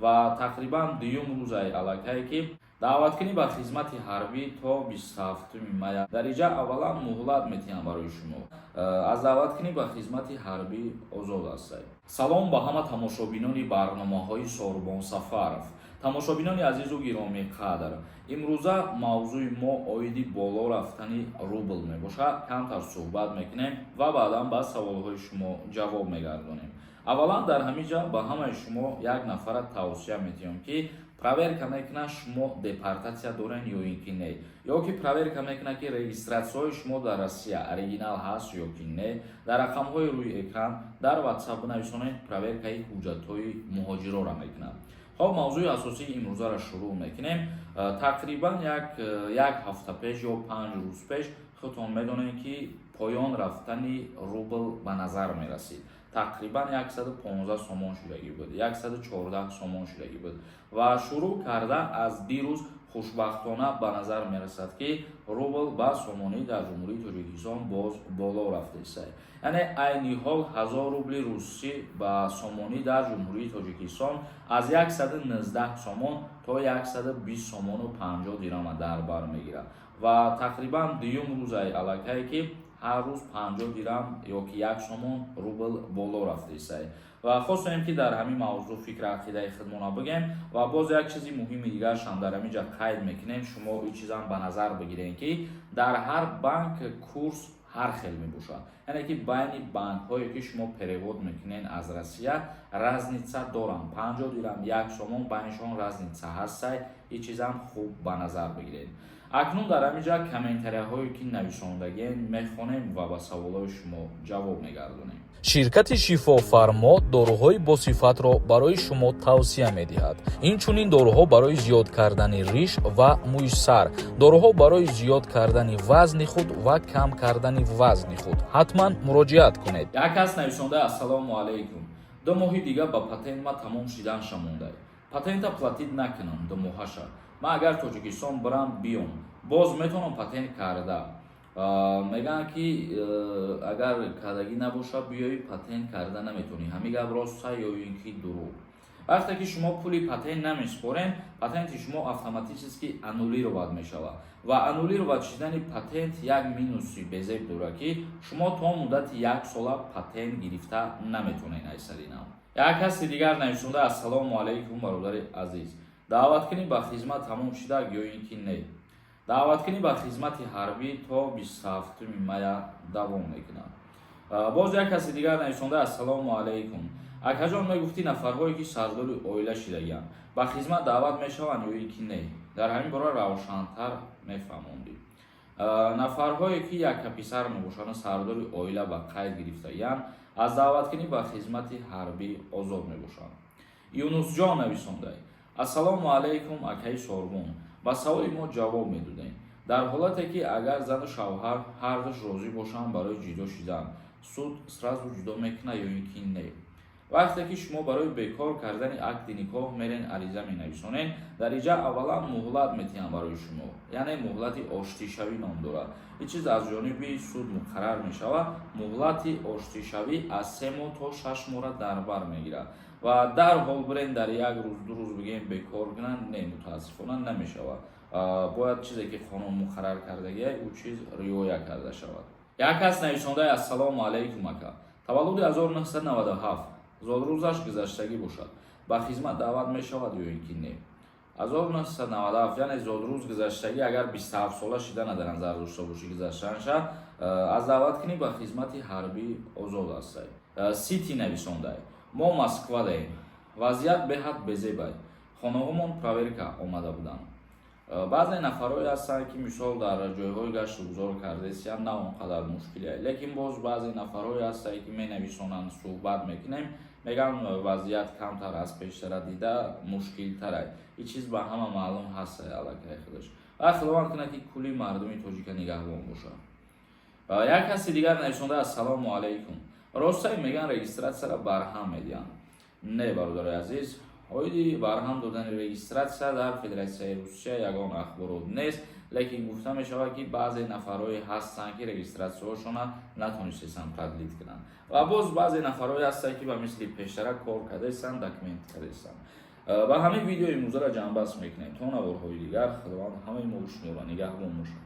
Ва тақрибан дуюм рӯзаи аллакае, ки даъваткунӣ ба хизмати ҳарбӣ то 27 мая. Дар инҷа аввалан муҳлат метиҳам барои шумо, аз даъваткунӣ ба хизмати ҳарбӣ озод ҳастед. Салом ба ҳама тамошобинони барномаҳои Сорбон Сафаров. Тамошобинони азизу гиромиқадр, имрӯза мавзӯи мо оиди боло рафтани рубл мебошад. Камтар суҳбат мекунем ва баъдан ба саволҳои шумо ҷавоб мегардонем. Аввалан, дар ҳамин ҷа ба ҳамаи шумо як нафара тавсия метиҳам, ки проверка мекунад, шумо депортатсия дорен ё ин ки не, ё ки проверка мекунад, ки регистратсияҳои шумо дар Россия оригинал ҳаст ё ки не. Дар рақамҳои рӯи экран дар WhatsApp бинависонед, проверкаи ҳуҷҷатҳои муҳоҷироро мекунад. Хоб, мавзӯи асосии имрӯзаро шурӯъ мекунем. Тақрибан як ҳафта пеш ё 5 рӯз пеш, худтон медонед, ки поён рафтани рубл ба назар мерасид. Тақрибан 115 сомон шудагӣ буд, 114 сомон шудагӣ буд. Ва шурӯъ карда аз дирӯз, хушбахтона, ба назар мерасад, ки рубл ба сомонӣ дар Ҷумҳурии Тоҷикистон боз боло рафтааст. Яъне айни ҳол 1000 рубли русӣ ба сомонӣ дар Ҷумҳурии Тоҷикистон аз 119 сомон то 120 сомону 50 дирама дар бар мегирад. Ва тақрибан дуюм рӯзаи аллакае, ки ҳар рӯз 50 дирам ё ки 1 сомон рубл боло рафтааст. Ва хостем, ки дар ҳамин мавзӯъ фикр ақидаи худмона бигем. Ва боз як чизи муҳими дигаршам дар ҳамин ҷа қайд мекунем. Шумо ин чизам ба назар бигирем, ки дар ҳар банк курс ҳар хел мебошад. Яъне ки байни банкҳое, ки шумо перевод мекунед аз Россия, разница доранд. 50 дирам, 1 сомон байнишон разница ҳастай. Ин чизам хуб ба назар бигиред. Акнун дар ҳамин ҷа комментарияҳое, ки нависондагием, мехонем ва ба саволҳои шумо ҷавоб мегардонем. Ширкати Шифофармо доруҳои босифатро барои шумо тавсия медиҳад. Инчунин доруҳо барои зиёд кардани риш ва мӯи сар, доруҳо барои зиёд кардани вазни худ ва кам кардани вазни худ. Ҳатман муроҷиат кунед. Як кас нависонда: «Ассалому алайкум, 2 моҳи дига ба патент ма тамом шиданша мондай. Патента платить накунам 2 моҳаша, ман агар Тоҷикистон бирам, биём, боз метавонам патент карда?» Мегӯянд, ки агар кардагӣ набошад, биёӣ, патент карда наметавонӣ. Ҳамин гап роста ё ин ки дурӯғ? Вақте ки шумо пули патент намесупорен, патенти шумо автоматически аннулировать мешавад. Ва аннулировать шудани патент як минуси безеб дорад, ки шумо то муддати як сола патент гирифта наметавонед айсари нав. Як каси дигар нависонда: «Ассалому алайкум, бародари азиз, даъваткунӣ ба хизмат тамом шуда ё ин ки не?» Даъваткунӣ ба хизмати ҳарбӣ то 27 мая давом мекунад. Боз як каси дигар нависонда: «Ассалому алайкум, акаҷон, мегуфтӣ, нафарҳое, ки сардори оила шидагианд, ба хизмат даъват мешаванд ё ин ки не? Дар ҳамин бора равшантар мефаҳмондӣ». Нафарҳое, ки яккаписар мебошанд, сардори оила ба қайд гирифтагианд, аз даъваткунӣ ба хизмати ҳарбӣ озод мебошанд. Юнусҷон нависондай: «Ассалому алайкум, акаи Сорбон, ба саволи мо ҷавоб медодем. Дар ҳолате, ки агар зану шавҳар ҳардуш розӣ бошанд барои ҷудо шудан, суд сразу ҷудо мекунад ё ин ки не?» Вақте ки шумо барои бекор кардани акди никоҳ мерен, ариза менависонед, дар инҷа аввалан муҳлат метиҳанд барои шумо, яъне муҳлати оштишавӣ ном дорад. Ин чиз аз ҷониби суд муқаррар мешавад. Муҳлати оштишавӣ аз 3 моҳ то 6 моҳра дар бар мегирад. Ва дарҳол бирен, дар як рӯз, 2 рӯз бигем, бекор кунанд, не, мутаассифона, намешавад. Бояд чизе, ки қонун муқаррар кардагия, ӯ чиз риоя карда шавад. Як кас нависондаи: «Ассалому алайкум, ака, таваллуди 1997, зодрӯзаш гузаштагӣ бошад, ба хизмат даъват мешавад ё ин ки не?» 1997, яъне зодрӯз гузаштагӣ, агар 27 сола шидана дар назар дошта бошӣ гузаштанша, аз даъваткунӣ ба хизмати ҳарбӣ озод ҳастай. Сити нависондай: «Мо Москвадаем, вазъият беҳад безебай, хонаҳомон проверка омада буданд». Баъзе нафарҳое ҳастанд, ки мисол дар ҷойҳои гашту гузор кардесиян, на он қадар мушкиле, лекин боз баъзе нафарҳое ҳастанд, ки менависонанд, суҳбат мекунем, мегӯянд, вазъият камтар аз пештара дида мушкилтарай. Ин чиз ба ҳама маълум ҳаст аллакай худаш. Ва худованд кунад, ки кулли мардуми тоҷика нигаҳбон бошад. Як каси дигар нависонда: «Ассалому алайкум, ростае, мегӯянд, регистратсияро барҳам медиҳанд?» Не, бародарои азиз, оиди барҳам додани регистратсия дар Федератсияи Русия ягон ахборот нест. Лекин гуфта мешавад, ки баъзе нафарҳое ҳастанд, ки регистратсияҳошона натонистесанд продлить кунанд. Ва боз баъзе нафарҳое ҳастанд, ки ба мисли пештара кор кардаистанд, документ кардаистанд. Ба ҳамин видеои имрӯзаро ҷамъбаст мекунем. То наворҳои дигар, Худованд ҳамаи мо шуморо нигаҳбон бошад.